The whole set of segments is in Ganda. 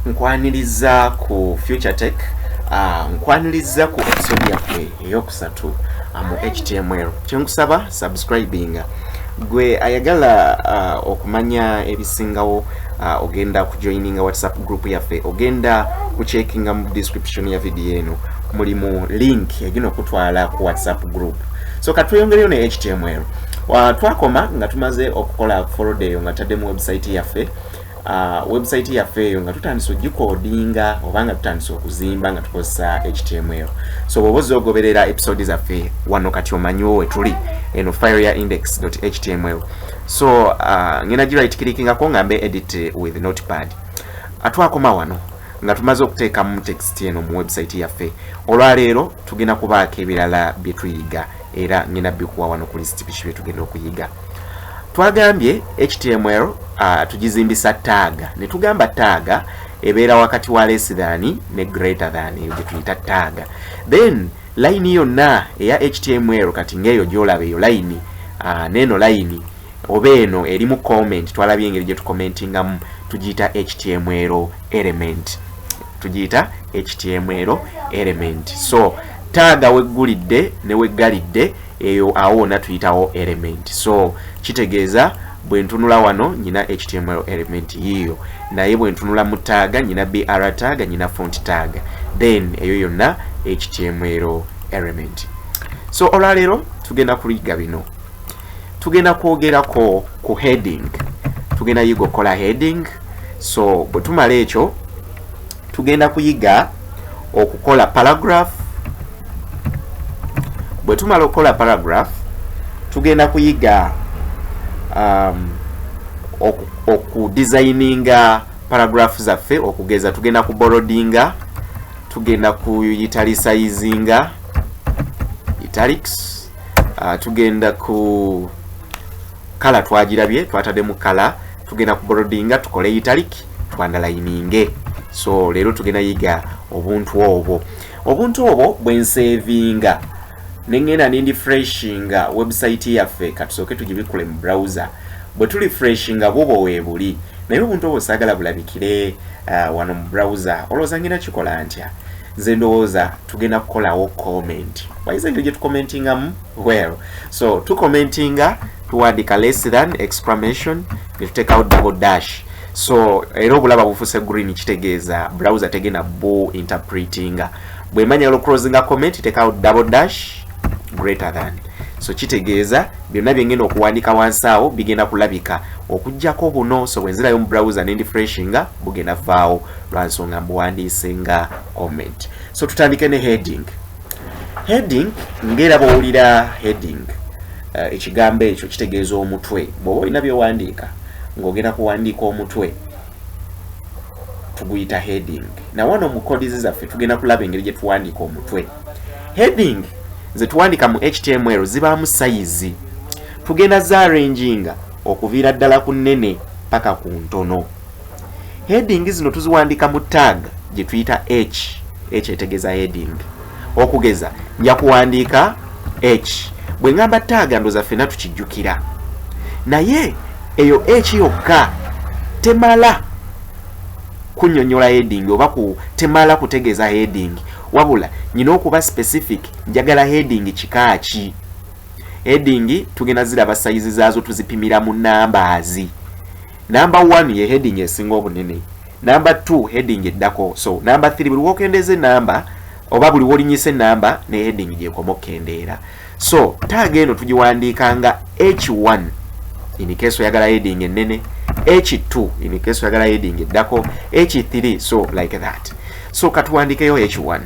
Nkwaniriza ku Future Tech, nkwaniriza ku episode yaffe eyokusatu mu HTML. Kyenkusaba, subscribinga. Gwe ayagala okumanya ebisingawo, ogenda kujoininga WhatsApp group yaffe, ogenda kucheckinga mu description ya video eno, mulimu link egenda okutwala ku WhatsApp group. So katweyongereyo ne HTML. Twakoma nga tumaze okukola folder eyo nga taddemu website yaffe, website yaffe eyo nga tutandise ogicodinga oba nga tutandise okuzimba nga tukozesa HTML. So bw'oba ozze ogoberera episode zaffe wano, kati omanyiwo we tuli, eno file ya index.html. So ngenda gi right clickingako ngambe "Edit with Notepad". Atwakoma wano nga tumaze okuteekamu text eno mu website yaffe. Olwaleero tugenda kubaako ebirala bye tuyiga, era ngenda bikuwa wano ku list biki bye tugenda okuyiga. Twagambye HTML tugizimbisa tag, ne tugamba tag ebeera wakati wa less than ne greater than, eyo gye tuyita tag. Then line yonna eya HTML, kati ng'eyo gy'olaba eyo line, n'eno line oba eno erimu comment, twalabye engeri gye tucommentingamu, tugiyita HTML element, tugiyita HTML element. So tag weggulidde ne weggalidde eyo, awo wonna tuyitawo element. So kitegeeza bwe ntunula wano nyina HTML element yiiyo, naye bwe ntunula mu tag nyina br tag, nyina font tag, then eyo yonna HTML element. So olwaleero tugenda kuyiga bino. Tugenda kwogerako ku heading, tugenda yiga okukola heading. So bwe tumala ekyo, tugenda kuyiga okukola paragraph. Bwe tumala okukola paragraph, tugenda kuyiga okudesigninga paragraph zaffe. Okugeza, tugenda ku boldinga, tugenda ku italicizinga, italics, tugenda ku color, twagirabye, twataddemu color, tugenda ku boldinga, tukole italic, tuunderlininge. So leero tugenda yiga obuntu obwo. Obuntu obwo bwensavinga nengenda nirefreshinga website yaffe, katusooke tugibikule mu browser. Bwe turefreshinga, bubwo weebuli, naye obuntu obwo saagala bulabikire wano mu browser. Olowooza ngenda kikola ntya? Nze ndowooza tugenda kukolawo comment. Wayiza engeri gye tucommentingamu? Well, so tucommentinga, tuwandika less than exclamation, netuteekawo double dash. So era obulaba bufuuse green, kitegeeza browser tegenda bu interpretinga. Bwemanya closinga comment, tekawo double dash greater than. So kitegeeza byonna byengenda okuwandika wansi awo bigenda kulabika okugjako buno. So bwenzirayo mu browser nirefreshinga, bugenda vaawo lwansonga mbuwandiise nga comment. So tutandike ne heading. Heading, ngaera bwowulira heading, ekigambo ekyo kitegeeza omutwe. Bw'oba olina byowandiika ng'ogenda kuwandiika omutwe, tuguyita heading. Nawano mu codes zaffe tugenda kulaba engeri gye tuwandiika omutwe. Heading ze tuwandika mu HTML zibaamu sayizi, tugenda zaarranginga okuviira ddala ku nnene paka ku ntono. Heading zino tuziwandika mu tag gye tuyita h. H etegeeza heading. Okugeza, nja kuwandiika h. Bwe ŋŋamba tag, ndowooza ffenna tukijjukira, naye eyo h yokka temala kunnyonnyola heading oba ku temala kutegeeza heading, wabula nyina okuba specific. Njagala heading kika ki? Heading tugenda ziraba sayizi zaazo, tuzipimira mu numbers. Number 1 ye heading esinga obunene, number 2 heading eddako, so number 3. Buli wokendeeza enamba oba buli wolinyisa enamba, ne heading gyekoma okukendeera. So tag eno tugiwandiika nga h1 in case oyagala heading ennene, h2 in case oyagala heading eddako, h3, so like that. So katuwandikeyo h1,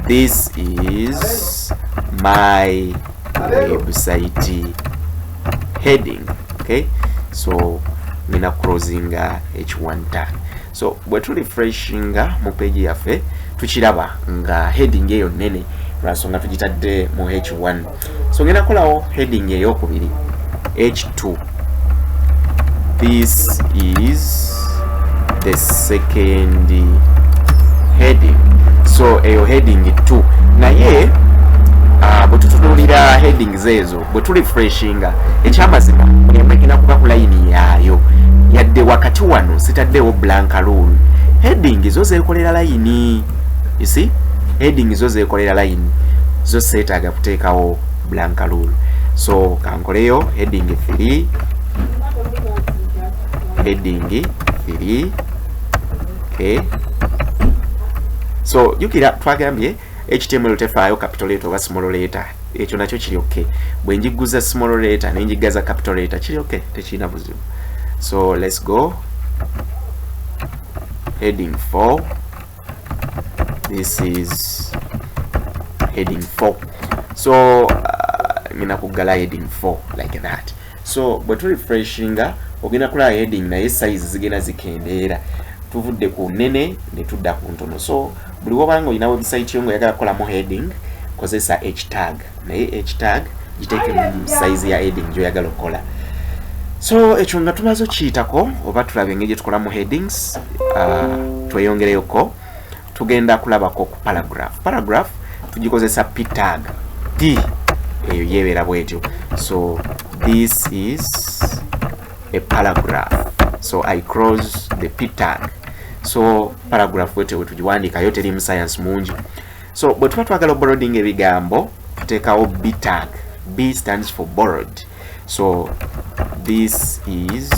"This is my website heading". Okay, so nina closinga h1 tag. So bwe turefreshinga mu page yaffe, tukiraba nga heading eyo nene lwansonga tugitadde mu h1. So ngenda kukolawo heading eyokubiri, h2, "This is the second heading". So eyo heading 2, naye Bwe tutunuulira headings ezo, bwe turefreshinga, ekyamazima buli emu egenda kuba ku layini yaayo. Yadde wakati wano sitaddewo blank rule, heading zo zeekolera layini. You see, heading zo zeekolera layini, zo seetaaga kuteekawo blank rule. So kankoleyo heading 3, heading 3. Okay, so jukira twagambye HTML tefaayo capital letter oba small letter, ekyo nakyo kiri okay. Bwe njiguza small letter nenjigaza capital letter, kiri okay, tekirina buzibu. So let's go heading 4. This is heading 4. So ngenda kuggala heading 4 like that. So bwe turefreshinga, ogenda kulaba heading naye size zigenda zikendeera. Tuvudde ku nene ne tudda ku ntono. So buli wobanga olina website yo ngaoyagala kukolamu heading, kozesa h tag, naye h tag giteeke mu size ya heading gyoyagala okukola. So ekyo nga tumaze okiyitako oba tulaba engeri gye tukolamu headings, tweyongereyoko, tugenda kulabako ku paragraph. Paragraph tugikozesa p tag. P eyo yebeera bwetyo. So this is a paragraph, so I close the p tag. So paragraph bwetyo bwe tugiwandiikayo, terimu science mungi. So bwe tuba twagala bolding ebigambo, tuteekawo b tag. B stands for bold. So this is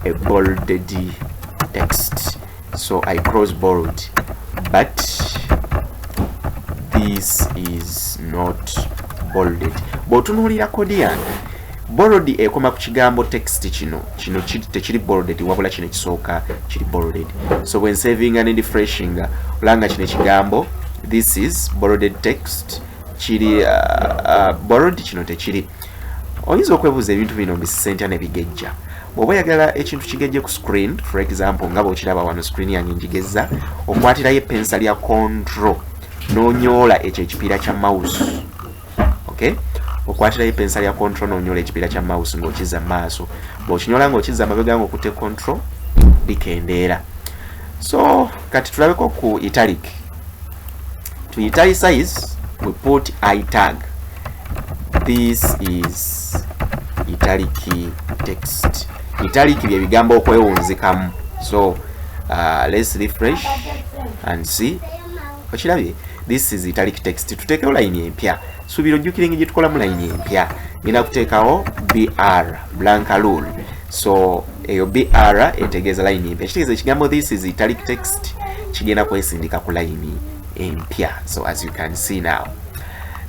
a bolded text, so I close bold, but this is not bolded. Bw'otunuulira kodi yange, bold ekoma ku kigambo text kino. Kino tekiri bolded, wabula kino ekisooka kiri bolded. So bwe nsavinga ne refreshinga, olanga kino ekigambo this is bolded text kiri bold, kino tekiri. Oyinza okwebuuza ebintu bino mbisise ntya ne bigejja. Bw'oba oyagala ekintu kigejje ku screen, for example nga bw'okiraba wano, screen yange njigezza, okwatirayo epensa lya control n'onyoola ekyo ekipiira kya mouse. Okay, okwatirayo epensa lya control n'onyoola ekipiira kya mouse ng'okizza mu maaso. Bw'okinyoola ng'okizza mabega ng'okutte control, likendeera. So kati tulabeko ku italic. To italicize, we put I tag. This is italic text. Italic bye bigambo okwewunzikamu. So let's refresh and see. Okirabye, this is italic text. Tuteekewo layini empya. Suubira ojjukira engeri gye tukolamu layini empya. Ngenda kuteekawo br, blank rule. So eyo br etegeeza layini empya, kitegeeza ekigambo this is italic text kigenda kwesindika ku layini empya. So as you can see now,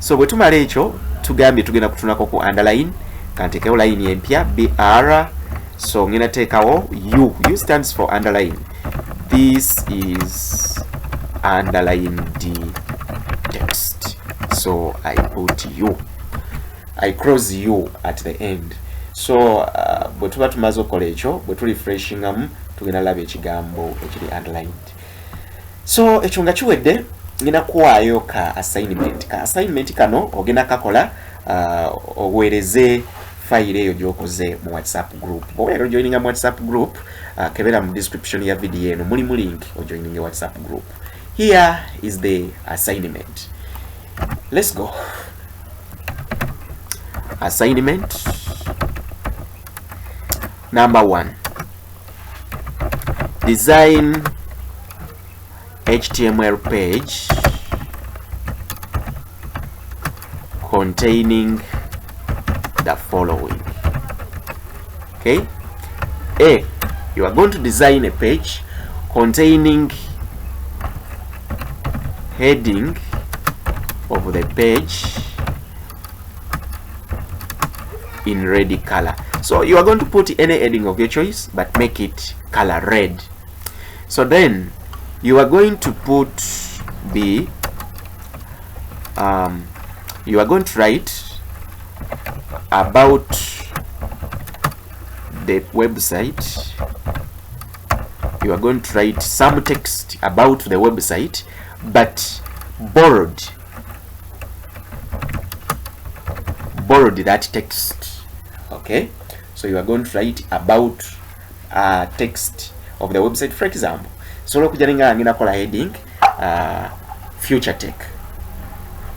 so bwe tumala ekyo, tugambye tugenda kutunako ku underline. Kanteekewo layini empya, br. So ngenda teekawo u. U stands for underline. This is underlined text, so I put u, I close u at the end. So bwe tuba tumaze okukola ekyo, bwe turefreshingamu, tugenda laba ekigambo ekiri underlined. So ekyo nga kiwedde, ngenda kuwaayo ka assignment. Ka assignment kano ogenda kakola, oweereze fayiro eyo gyokoze mu WhatsApp group. Bwoba oyagala ojoininga mu WhatsApp group, kebera mu description ya video eno, mulimu link ojoininge WhatsApp group. Here is the assignment. Let's go. Assignment number one: design HTML page containing the following. Okay, A, you are going to design a page containing heading of the page in red color. So you are going to put any heading of your choice, but make it color red. So then you are going to put B, you are going to write about the website. You are going to write some text about the website, but bold that text. Okay, so you are going to write about text of the website. For example, sobola okujja nenga ngenda kola heading, Future Tech.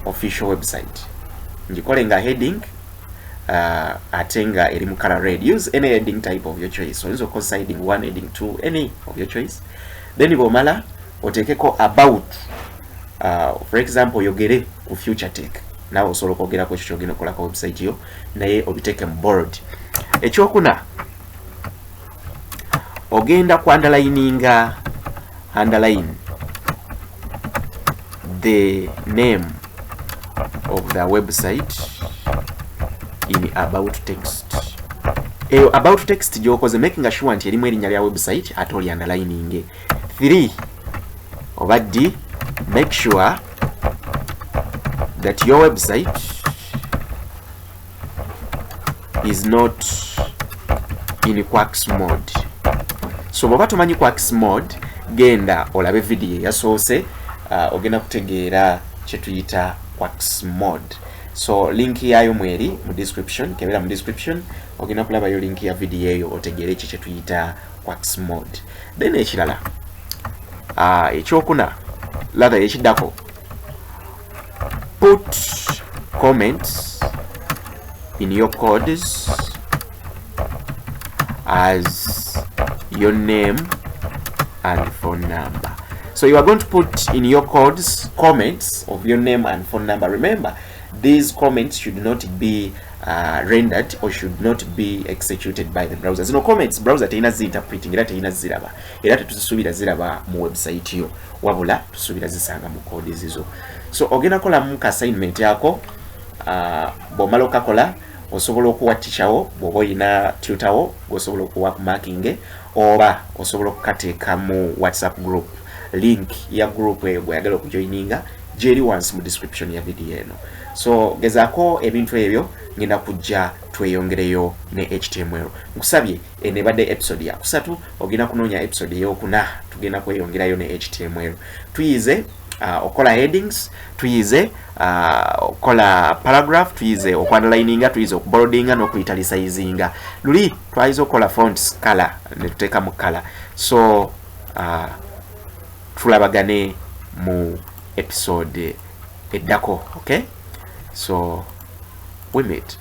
Official Website, ngikole nga heading, ate nga eri mu color red. Use any heading type of your choice. Oyinza okukozesa heading 1, heading 2, any of your choice. Then bwomala oteekeko about, for example, oyogere ku Future Tech. Naawe osobola okwogerako ekyo kyogenda okukolako website yo, naye obiteeke mu bold. Ekyokuna, ogenda ku underlininga, underline the name of the website in about text. Eyo about text gyokoze, making sure nti erimu erinnya lya website, ate oli underlining. 3 oba d, make sure that your website is not in quirks mode. So bw'oba tomanyi quirks mode, genda olabe video eyasoose, ogenda kutegeera kyetuyita quirks mode. So link yayo mweri mu description. Kebera mu description, ogenda kulabayo link ya video eyo, otegeere ekyo kyetuyita quirks mode. Then ekirala, ekyokuna, rather ekiddako, put comments in your codes as your name and phone number. So you are going to put in your codes comments of your name and phone number. Remember, these comments should not be rendered or should not be executed by the browser. Zino comments browser terina zinterpreting era terina ziraba, era tetuzisuubira ziraba mu website yo, wabula tusuubira zisanga mu code zizo. So ogenda kolamu ka assignment yako. Bw'omala okakola, osobola okuwa teacher wo, bw'oba oyina tutor wo gwosobola okuwa ku marking, oba osobola okukateeka mu WhatsApp group. Link ya group eyo gweyagala okujoininga gyeri wansi mu description ya video eno. So gezaako ebintu ebyo, ngenda kujja tweyongereyo ne HTML. Nkusabye, eno ebadde episode yakusatu, ogenda kunoonya episode eyokuna, tugenda kweyongerayo ne HTML. Tuyize okola headings, tuyize okola paragraph, tuyize okuunderlininga, tuyize okuboldinga n'okuitalicizinga. Luli twayize okukola fonts color, ne tuteekamu color. So tulabagane mu episode eddako. Okay, so we meet.